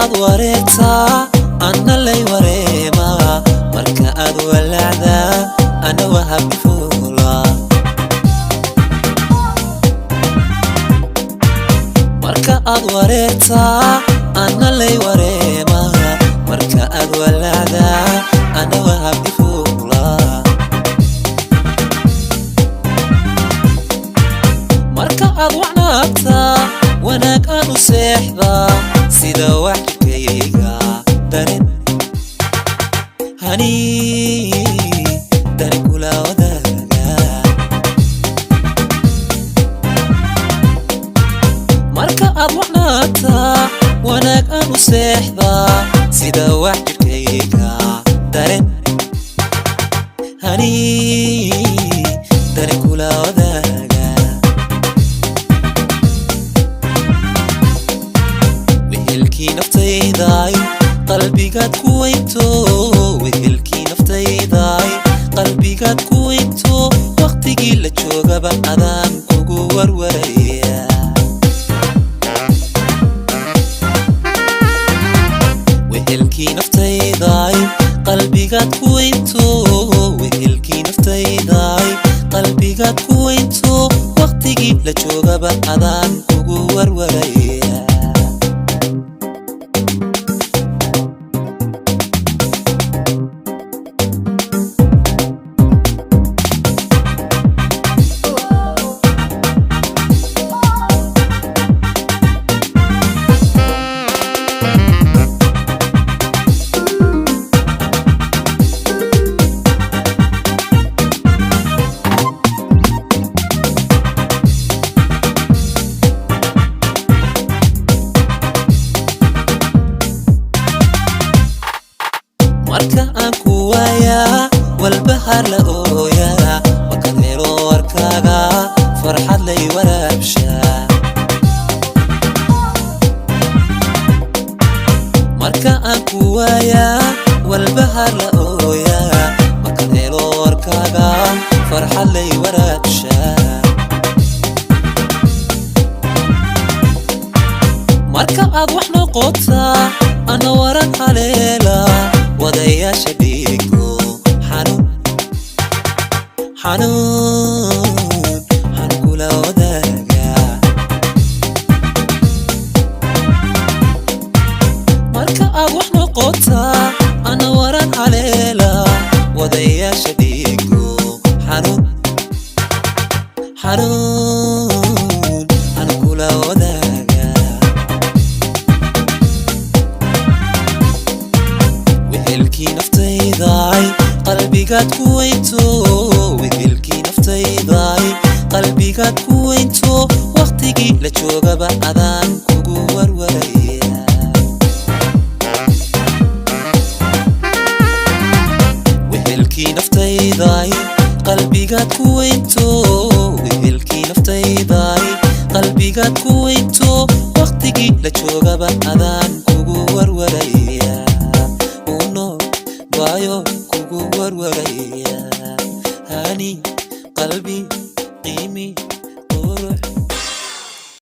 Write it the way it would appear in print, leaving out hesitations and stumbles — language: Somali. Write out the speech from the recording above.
Aad wareegtaa, anna lay wareemaa. Marka aad walaacdaa, ana wahabkifuula. Marka aad wareegtaa, anna lay wareemaa. Marka aad walaacdaa, ana wahabkifuula. Marka aad wacnaabtaa, wanaag aan u seexdaa, sida wax jidhkayga dareen hani dareen kula wadaaga. Marka aad wacnaabtaa, wanaag aan u seexdaa, sida wax jidhkayga dareen hani dareen kula wadaaga. Wehelkii naftaydaay, qalbigaad ku weynto. Wehelkii naftaydaay, qalbigaad ku weynto. Waqtigii la joogaba adaan kugu warwaraya. Wehelkii naftaydaay, qalbigaad ku weynto. Wehelkii naftaydaay, qalbigaad ku weynto. Waqtigii la joogaba adaan kugu warwaraya. Marka aan ku waayaa, walbahaar la ooyaa. Markaan helo warkaaga, farxad lay waraabshaa. Marka aan ku waayaa, walbahaar la ooyaa. Markaan helo warkaaga, farxad lay waraabshaa. Marka aad wax noqotaa, ana waran haleela. Wadayaasha dhiigo xanuun, xanuun, xanuun kula wadaaga. Marka aad wax noqotaa, ana waran haleela. Wadayaasha dhiigo xanuun, xanuun, xanuun kula wadaaga. Wehelkii naftaydaay, qalbigaad ku weynto. Wehelkii naftaydaay, qalbigaad ku weynto. Waqtigii la joogaba adaan kugu warwaraya. Wehelkii naftaydaay, qalbigaad ku weynto. Wehelkii naftaydaay, qalbigaad ku weynto. Waqtigii la joogaba adaan kugu warwaraya. Uno bayo kugu warwaraya. Hani qalbi qiimi qurux.